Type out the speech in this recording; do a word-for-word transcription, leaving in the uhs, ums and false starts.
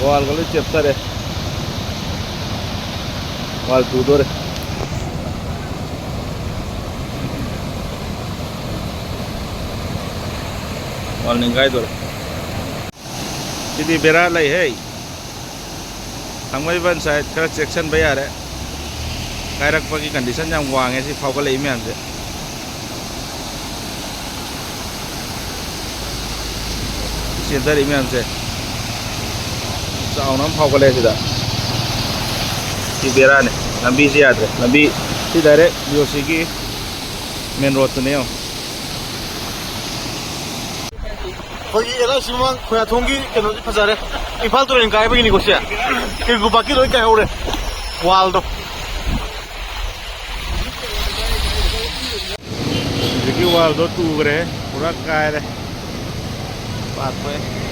ꯋꯥꯜꯒ ꯂꯣꯏ ꯆꯦꯞꯊꯔꯦ꯫ ꯋꯥꯜ ꯇꯨꯗꯣꯔꯦ꯫ ꯋꯥꯜ ꯅꯤꯡꯒꯥꯏꯗꯣꯔꯦ꯫ ꯁꯤꯗꯤ ꯕꯦꯔꯥ ꯂꯩꯍꯦ꯫ ꯊꯥꯡꯃꯩꯕꯟ ꯁꯥꯏꯠ ꯈꯔ ꯆꯦꯛꯁꯤꯟꯕ ꯌꯥꯔꯦ꯫ ꯀꯥꯏꯔꯛꯄꯒꯤ ꯀꯟꯗꯤꯁꯟ ꯌꯥꯝ ꯋꯥꯡꯉꯦ ꯁꯤ ꯐꯥꯎꯒꯠꯂꯛꯏ ꯃꯌꯥꯝꯁꯦ꯫ ꯆꯦꯟꯊꯔꯛꯏ ꯃꯌꯥꯝꯁꯦ ꯆꯥꯎꯅ ꯑꯃ ꯐꯥꯎꯒꯠꯂꯛꯑꯦ ꯁꯤꯗ꯫ ꯁꯤ ꯕꯦꯔꯥꯅꯦ꯫ ꯂꯝꯕꯤꯁꯤ ꯌꯥꯗ꯭ꯔꯦ꯫ ꯂꯝꯕꯤ ꯁꯤ ꯗꯥꯏꯔꯦꯛ ꯕꯤ ꯑꯣ ꯁꯤꯒꯤ ꯃꯦꯟ ꯔꯣꯗꯇꯨꯅꯦ ꯌꯦꯡꯉꯣ꯫ ꯑꯩꯈꯣꯏꯒꯤ ꯑꯦꯜ ꯑꯥꯏ ꯁꯤ ꯃꯃꯥꯡ ꯈꯣꯌꯥꯊꯣꯡꯒꯤ ꯀꯩꯅꯣꯁꯤ ꯐꯖꯔꯦ꯫ ꯏꯝꯐꯥꯜ ꯇꯨꯔꯦꯜ ꯀꯥꯏꯕꯒꯤꯅꯤꯀꯣ ꯁꯦ꯫ ꯀꯦꯀꯨ ꯄꯥꯔꯛꯀꯤ ꯂꯣꯏ ꯀꯥꯏꯍꯧꯔꯦ꯫ ꯋꯥꯜꯗꯣ꯫ ꯍꯧꯖꯤꯛꯀꯤ ꯋꯥꯜꯗꯣ ꯇꯨꯈ꯭ꯔꯦ꯫ ꯄꯨꯔꯥ ꯀꯥꯏꯔꯦ꯫ ꯄꯥꯊꯣꯛꯑꯦ꯫